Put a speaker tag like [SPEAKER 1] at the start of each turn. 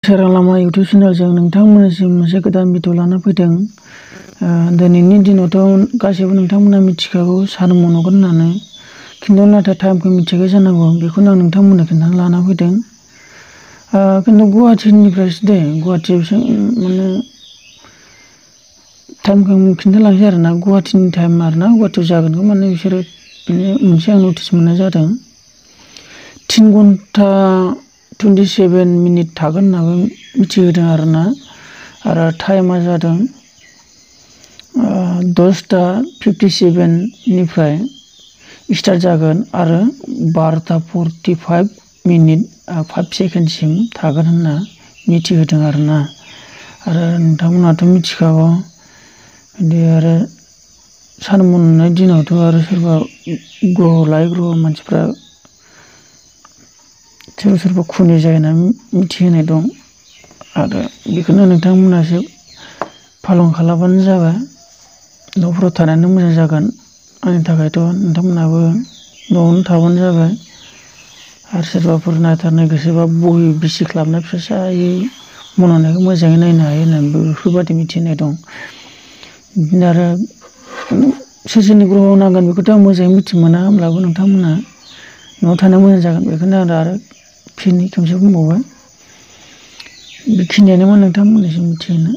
[SPEAKER 1] सोरां लामा इउटुब चेनेलजों नोंथांमोननिसिम मोनसे गोदान भिडिअ लाना फैदों। दिनैनि दिनावथ' गासैबो नोंथांमोना मिथिखागौ सान मन'गोन होननानै, खिन्थु नाथाय टाइमखौ मिथियाखै जानांगौ। बेखौनो आं नोंथांमोननो खिन्थानो लाना फैदों। खिन्थु गुवाहाटिनिफ्रायसो दे, गुवाहाटियावसो माने टाइमखौ खिन्थालांसै आरोना, गुवाहाटिनि टाइम आरोना, गुवाहाटियाव जागोनखौ माने बिसोरो बिनो मोनसे आं नटिस मोननाय जादों। 3 घन्टा 27 मिनिट थागोन होननाबो मिथिहोदों आरोना, आरो टाइमा जादों 10टा 57 निफ्राय स्टार्ट जागोन आरो 12टा 45 मिनिट 5 सेकेन्डसिम थागोन होनना मिथिहोदों आरोना। आरो नोंथांमोनाथ' मिथिखागौ, बिदि आरो सान मन'नाय दिनावथ' आरो सोरबा ग्रह लायै ग्रह मानसिफ्रा सोरबा खुनि जायो होनना मिथिहोनाय दं। आरो बेखौनो नोंथांमोनासो फालन खालामबानो जाबाय, न'फोराव थानायानो मोजां जागोन। आंनि थाखायथ' नोंथांमोनाबो न'आवनो थाबानो जाबाय। आरो सोरबाफोर नायथारनो गोसोबा बहि बिसिख्लाबनाय फिसायै मन'नायखौ मोजाङै नायनो हायो होननानै बेफोरबायदि मिथिहोनाय दं। बिदिनो आरो सोरनि ग्रहआव नांगोन बेखौथ' आं मोजाङै मिथि मोना, होमब्लाबो नोंथांमोना न'आव थानो मोजां जागोन, बेखौनो आरो फिन खेबसे बुंबावबाय। बेखिनियानोमोन नोंथांमोननिसिम मिथिहोनो।